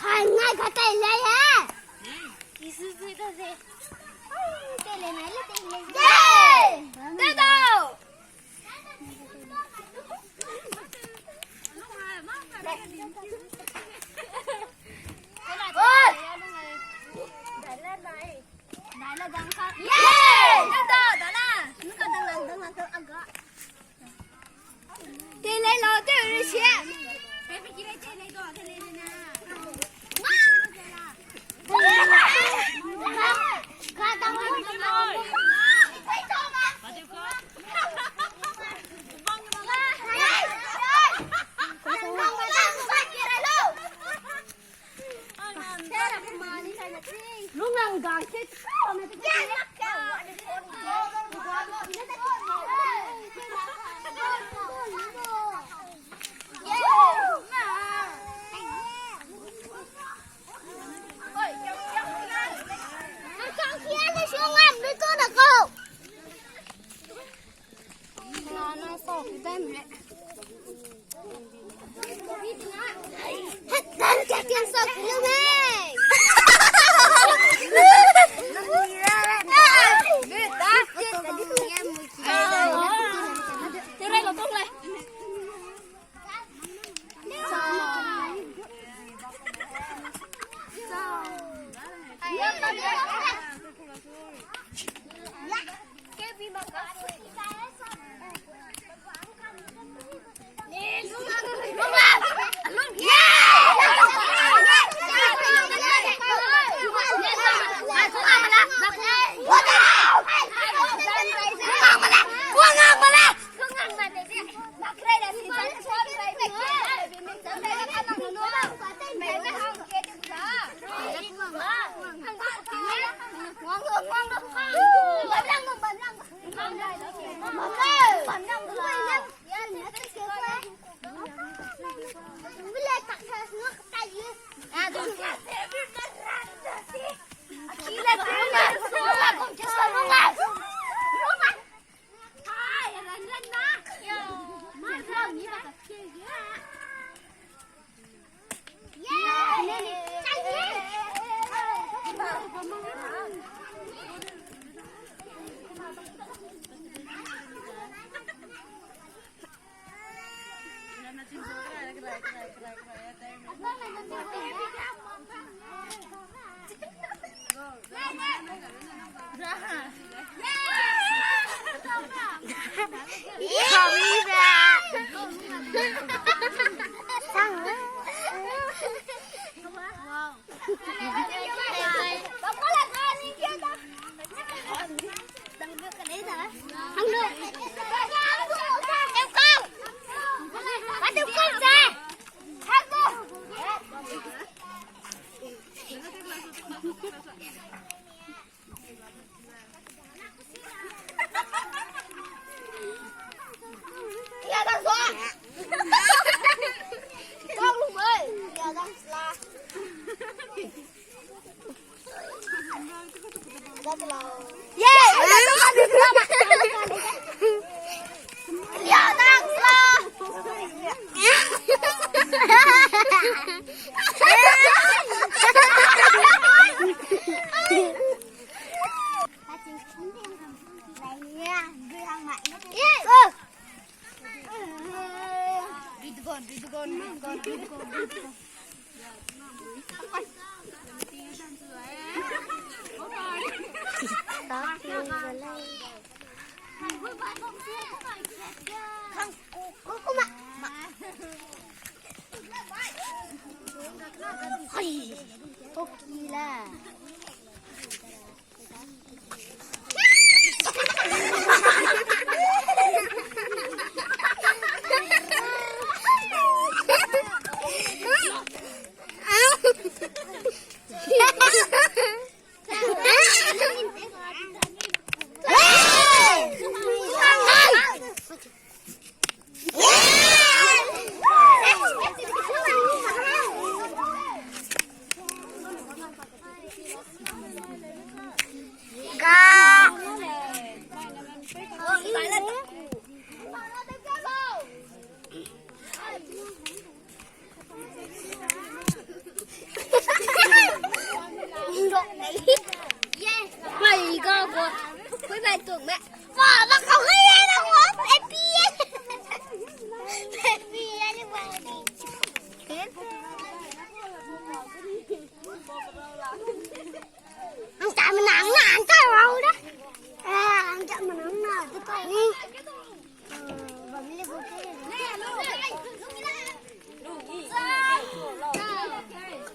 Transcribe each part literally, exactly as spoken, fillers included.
Hai, ngai ka tai lei he. Yay! Dai dau!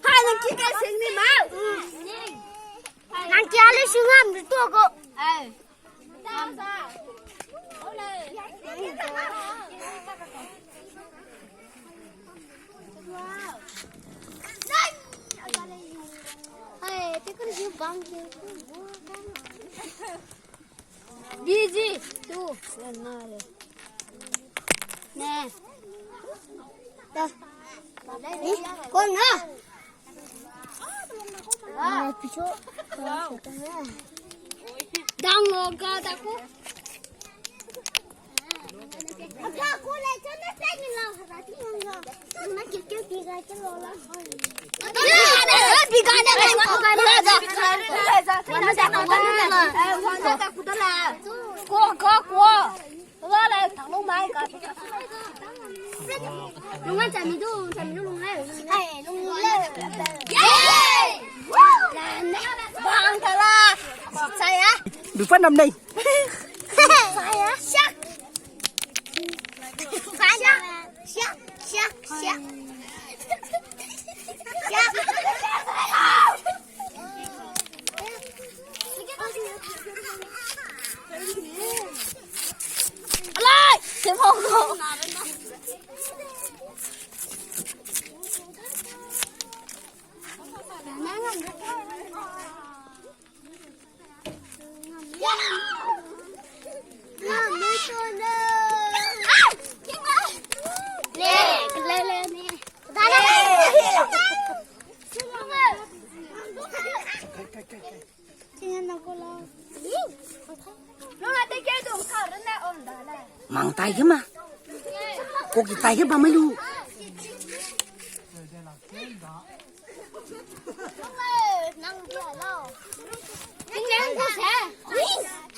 Hai, nang ki kai sing ni mau. Nang ki ale sing am tu ko. Busy, tu. Ne. Da. Ni, kon na. Dang lo ga da ku. Lung an chami du, chami du lung le. Ai, lung le. Yay! Bang ta la. Sai ya. Du fan nam nei. Sai ya. Siak. Siak, siak, siak. Siak. Alai! Mang tai ge ma. Koki tai ge ba mai lu.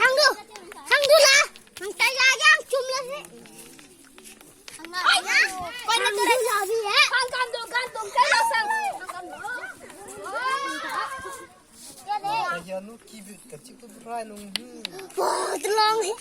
Hang du. Hang du la. Hang tai la yang chum la he. Hang du la bi he. Hang kam du, kam du, kam la sang. Aya nu ki bi ka chik tu rai nung hi. Wah, telong he.